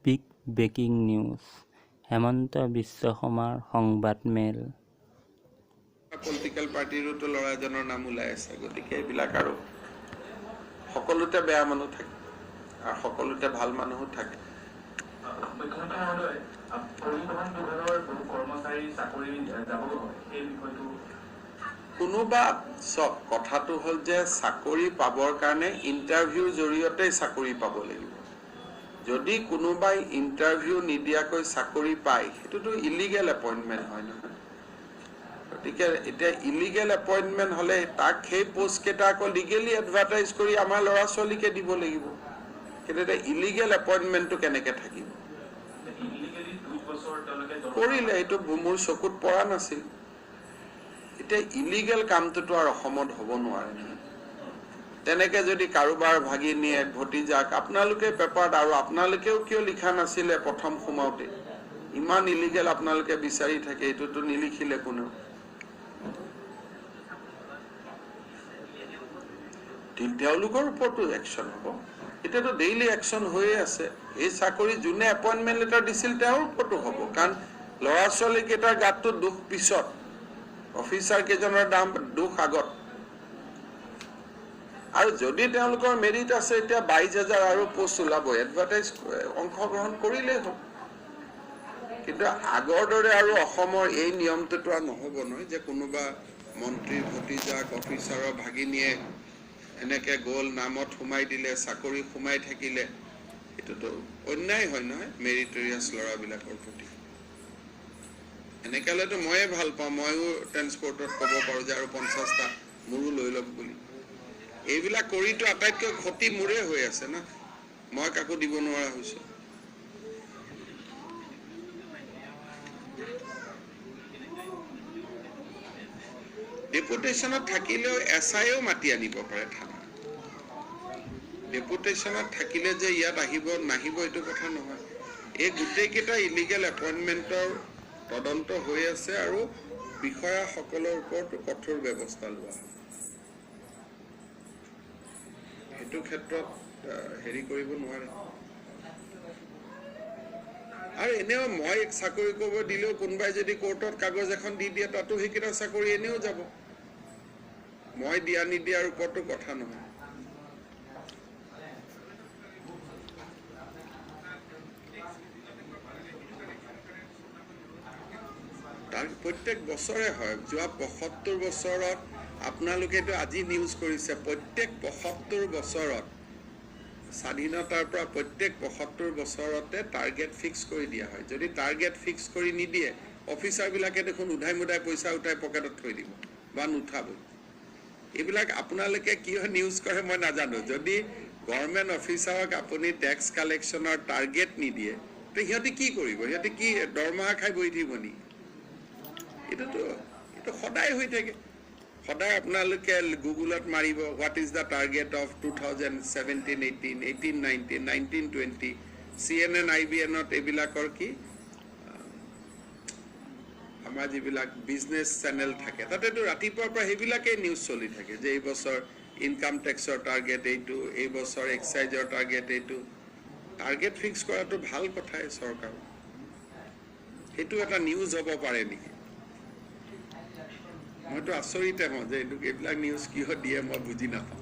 Big breaking news. Himanta Biswa শৰ্মাৰ সংবাদমেল। Political পাৰ্টিৰোতো ল'ৰা এজনৰ নাম ওলাই আছে। গতিকে এইবিলাক আৰু সকলোতে বেয়া মানুহ থাকে আৰু সকলোতে ভাল মানুহো থাকে। মুখ্যমন্ত্ৰী মহোদয়, পৰিবহণ বিভাগৰ বহু কৰ্মচাৰী চাকৰি যাবগৈ হয়, সেই বিষয়টো কোনোবা চব কথাটো হ'ল যে চাকৰি পাবৰ কাৰণে ইণ্টাৰভিউৰ জৰিয়তে চাকৰি পাব লাগিব। যদি কোনোবাই ইণ্টাৰভিউ নিদিয়াকৈ চাকৰি পায়, সেইটোতো ইলিগেল এপইণ্টমেণ্ট হয় নহয়। গতিকে এতিয়া ইলিগেল এপইণ্টমেণ্ট হ'লে তাক সেই পষ্টকেইটা আকৌ লিগেলি এডভাৰটাইজ কৰি আমাৰ ল'ৰা ছোৱালীকে দিব লাগিব। কিন্তু এতিয়া ইলিগেল এপইণ্টমেণ্টটো কেনেকৈ থাকিব? ইলিগেলি 2 বছৰ তেওঁলোকে কৰিলে, এইটো মোৰ চকুত পৰা নাছিল। এতিয়া ইলিগেল কামটোতো আৰু অসমত হ'ব নোৱাৰে নহয়। তেনেকে যদি কাৰোবাৰ ভাগিনীয়েক ভতিজাক, আপোনালোকে পেপাৰত আৰু আপোনালোকেও কিয় লিখা নাছিলে প্ৰথম সোমাওঁতে? ইমান ইলিগেল আপোনালোকে বিচাৰি থাকে, এইটোতো নিলিখিলে কোনেও। তেওঁলোকৰ ওপৰতো একশ্যন হ'ব। এতিয়াতো ডেইলি একশ্যন হৈয়ে আছে। এই চাকৰি যোনে এপইণ্টমেণ্ট লেটাৰ দিছিল তেওঁৰ ওপৰতো হ'ব, কাৰণ ল'ৰা ছোৱালীকেইটাৰ গাতটো দুখ পিছত, অফিচাৰ কেইজনৰ দাম দুখ আগত। আৰু যদি তেওঁলোকৰ মেৰিট আছে, এতিয়া 22,000 আৰু পোষ্ট ওলাব, এডভাৰটাইজ অংশগ্ৰহণ কৰিলেই হ'ল। কিন্তু আগৰ দৰে আৰু অসমৰ এই নিয়মটোতো আৰু নহ'ব নহয় যে কোনোবা মন্ত্ৰীৰ ভতিজাক, অফিচাৰৰ ভাগিনীয়েক এনেকে গ'ল, নামত সোমাই দিলে, চাকৰি সোমাই থাকিলে, এইটোতো অন্যায় হয় নহয় মেৰিটৰিয়াছ ল'ৰাবিলাকৰ প্ৰতি। এনেকে হ'লেতো ময়ে ভাল পাওঁ, ময়ো ট্ৰেন্সপৰ্টত ক'ব পাৰোঁ যে আৰু 50টা মোৰো লৈ লওক বুলি। এইবিলাক কৰিতো আটাইতকৈ ক্ষতি মোৰে হৈ আছে না, মই কাকো দিব নোৱাৰা হৈছোঁ। ডেপুটেশ্যনত থাকিলেও এছ আইও মাতি আনিব পাৰে থানাত। ডেপুটেশ্যনত থাকিলে যে ইয়াত আহিব নাহিব এইটো কথা নহয়। এই গোটেইকেইটা ইলিগেল এপইণ্টমেণ্টৰ তদন্ত হৈ আছে আৰু বিষয়াসকলৰ ওপৰতো কঠোৰ ব্যৱস্থা লোৱা হ'ব। সেইটো ক্ষেত্ৰত হেৰি কৰিব নোৱাৰে। আৰু এনেও মই চাকৰি কৰিব দিলেও কোনোবাই যদি কোৰ্টত কাগজ এখন দি দিয়ে, তাতো সেইকেইটা চাকৰি এনেও যাব। মই দিয়া নিদিয়াৰ ওপৰতো কথা নহয়। তাৰ প্ৰত্যেক বছৰে হয়। যোৱা 75 বছৰত আপোনালোকেতো আজি নিউজ কৰিছে, প্ৰত্যেক 75 বছৰত স্বাধীনতাৰ পৰা প্ৰত্যেক 75 বছৰতে টাৰ্গেট ফিক্স কৰি দিয়া হয়। যদি টাৰ্গেট ফিক্স কৰি নিদিয়ে, অফিচাৰবিলাকে দেখোন উধাই মুধাই পইচা উঠাই পকেটত থৈ দিব বা নুঠাব। এইবিলাক আপোনালোকে কিয় নিউজ কৰে মই নাজানো। যদি গভৰ্ণমেণ্ট অফিচাৰক আপুনি টেক্স কালেকশ্যনৰ টাৰ্গেট নিদিয়ে, তে সিহঁতে কি কৰিব? সিহঁতে কি দৰমহা খাই বহি থাকিব নেকি? এইটোতো এইটো সদায় হৈ থাকে। সদায় আপোনালোকে গুগলত মাৰিব what is the target of 2017 18, 18 19, 19 20, CNN IBNত এইবিলাকৰ কি আমাৰ যিবিলাক বিজনেছ চেনেল থাকে, তাতেতো ৰাতিপুৱাৰ পৰা সেইবিলাকেই নিউজ চলি থাকে যে এই বছৰ ইনকাম টেক্সৰ টাৰ্গেট এইটো, এই বছৰ এক্সাইজৰ টাৰ্গেট এইটো। টাৰ্গেট ফিক্স কৰাটো ভাল কথাই চৰকাৰৰ, সেইটো এটা নিউজ হ'ব পাৰে নেকি? মইতো আচৰিতে হওঁ যে এইবিলাক নিউজ কিয় দিয়ে মই বুজি নাপাওঁ।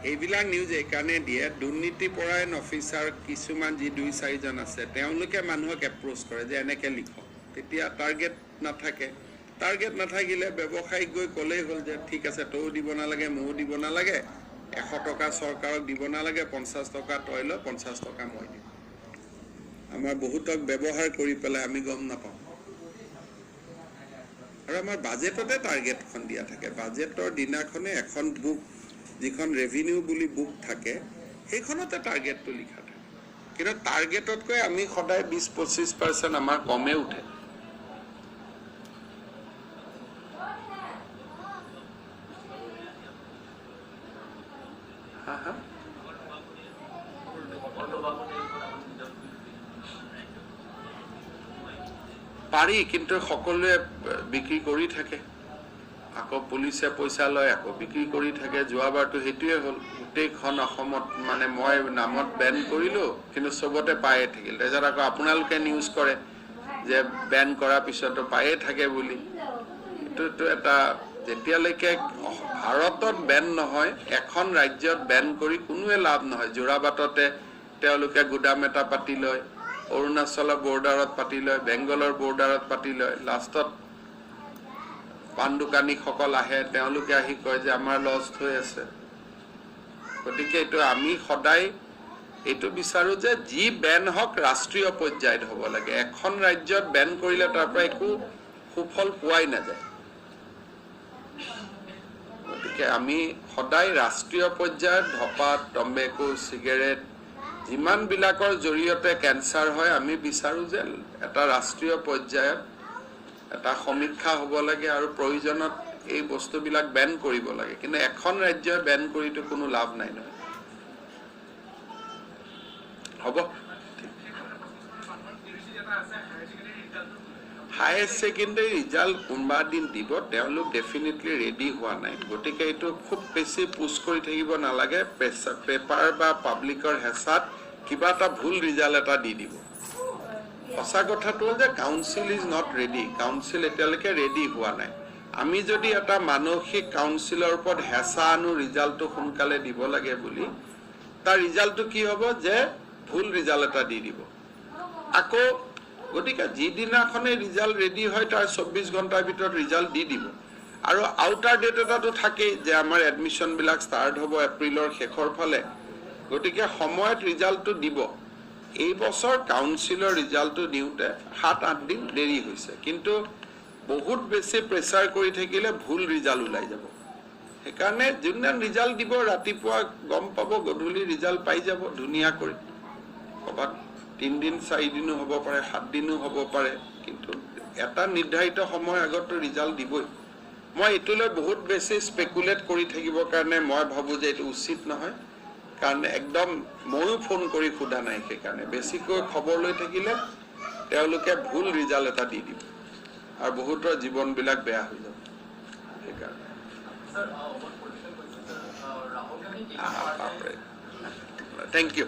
এইবিলাক নিউজ এইকাৰণে দিয়ে, দুৰ্নীতিপৰায়ণ অফিচাৰ কিছুমান যি 2-4জন আছে, তেওঁলোকে মানুহক এপ্ৰ'চ কৰে যে এনেকৈ লিখক, তেতিয়া টাৰ্গেট নাথাকে। টাৰ্গেট নাথাকিলে ব্যৱসায়িক গৈ ক'লেই হ'ল যে ঠিক আছে, তয়ো দিব নালাগে, ময়ো দিব নালাগে, 100 টকা চৰকাৰক দিব নালাগে, 50 টকা তই ল, 50 টকা মই দিম। আমাৰ বহুতক ব্যৱহাৰ কৰি পেলাই আমি গম নাপাওঁ। আৰু আমাৰ বাজেটতে টাৰ্গেটখন দিয়া থাকে। বাজেটৰ দিনাখনে এখন বুক, যিখন ৰেভিনিউ বুলি বুক থাকে, সেইখনতে টাৰ্গেটটো লিখা থাকে। কিন্তু টাৰ্গেটতকৈ আমি সদায় 20-25% আমাৰ কমে উঠে। হা হা পাৰি, কিন্তু সকলোৱে বিক্ৰী কৰি থাকে, আকৌ পুলিচে পইচা লয়, আকৌ বিক্ৰী কৰি থাকে। যোৱাবাৰটো সেইটোৱে হ'ল, গোটেইখন অসমত মানে মই নামত বেন কৰিলোঁ, কিন্তু চবতে পায়ে থাকিল। তাৰপিছত আকৌ আপোনালোকে নিউজ কৰে যে বেন কৰাৰ পিছতো পায়ে থাকে বুলি। এইটোতো এটা, যেতিয়ালৈকে ভাৰতত বেন নহয়, এখন ৰাজ্যত বেন কৰি কোনোৱে লাভ নহয়। যোৰাবাটতে তেওঁলোকে গুদাম এটা পাতি লয়, অৰুণাচলৰ বৰ্ডাৰত পাতি লয়, বেংগলৰ বৰ্ডাৰত পাতি লয়। লাষ্টত পাণ দোকানীসকল আহে, তেওঁলোকে আহি কয় যে আমাৰ লষ্ট হৈ আছে। গতিকে এইটো আমি সদায় এইটো বিচাৰোঁ যে যি বেন হওক ৰাষ্ট্ৰীয় পৰ্যায়ত হ'ব লাগে। এখন ৰাজ্যত বেন কৰিলে তাৰ পৰা একো সুফল পোৱাই নাযায়। গতিকে আমি সদায় ৰাষ্ট্ৰীয় পৰ্যায়ত ধপাত, তম্বেকু, চিগাৰেট যিমানবিলাকৰ জৰিয়তে কেঞ্চাৰ হয়, আমি বিচাৰোঁ যে এটা ৰাষ্ট্ৰীয় পৰ্যায়ত এটা সমীক্ষা হ'ব লাগে আৰু প্ৰয়োজনত এই বস্তুবিলাক বেন কৰিব লাগে। কিন্তু এখন ৰাজ্যই বেন কৰিতো কোনো লাভ নাই নহয়। হ'ব। হায়াৰ ছেকেণ্ডেৰী ৰিজাল্ট কোনোবা দিন দিব, তেওঁলোক ডেফিনেটলি ৰেডি হোৱা নাই। গতিকে এইটো খুব বেছি পুছ কৰি থাকিব নালাগে। পেপাৰ বা পাব্লিকৰ হেঁচাত কিবা এটা ভুল ৰিজাল্ট এটা দি দিব। সঁচা কথাটো হ'ল যে council is not ready, council এতিয়ালৈকে ৰেডি হোৱা নাই। আমি যদি এটা মানসিক কাউন্সিলৰ ওপৰত হেঁচা আনো ৰিজাল্টটো সোনকালে দিব লাগে বুলি, তাৰ ৰিজাল্টটো কি হ'ব যে ভুল ৰিজাল্ট এটা দি দিব আকৌ। গতিকে যিদিনাখনে ৰিজাল্ট ৰেডি হয় তাৰ 24 ঘণ্টাৰ ভিতৰত ৰিজাল্ট দি দিব। আৰু আউটাৰ ডেট এটাতো থাকেই যে আমাৰ এডমিশ্যনবিলাক ষ্টাৰ্ট হ'ব এপ্ৰিলৰ শেষৰ ফালে, গতিকে সময়ত ৰিজাল্টটো দিব। এই বছৰ কাউন্সিলৰ ৰিজাল্টটো দিওঁতে 7-8 দিন দেৰি হৈছে, কিন্তু বহুত বেছি প্ৰেছাৰ কৰি থাকিলে ভুল ৰিজাল্ট ওলাই যাব। সেইকাৰণে যোনদিনা ৰিজাল্ট দিব ৰাতিপুৱা গম পাব, গধূলি ৰিজাল্ট পাই যাব ধুনীয়া কৰি। ক'ৰবাত 3 দিন 4 দিনো হ'ব পাৰে, 7 দিনো হ'ব পাৰে, কিন্তু এটা নিৰ্ধাৰিত সময় আগততো ৰিজাল্ট দিবই। মই এইটোলৈ বহুত বেছি স্পেকুলেট কৰি থাকিবৰ কাৰণে মই ভাবোঁ যে এইটো উচিত নহয়, কাৰণ একদম ময়ো ফোন কৰি সোধা নাই। সেইকাৰণে বেছিকৈ খবৰ লৈ থাকিলে তেওঁলোকে ভুল ৰিজাল্ট এটা দি দিব আৰু বহুতৰ জীৱনবিলাক বেয়া হৈ যাব। সেইকাৰণে বাপৰে, thank U.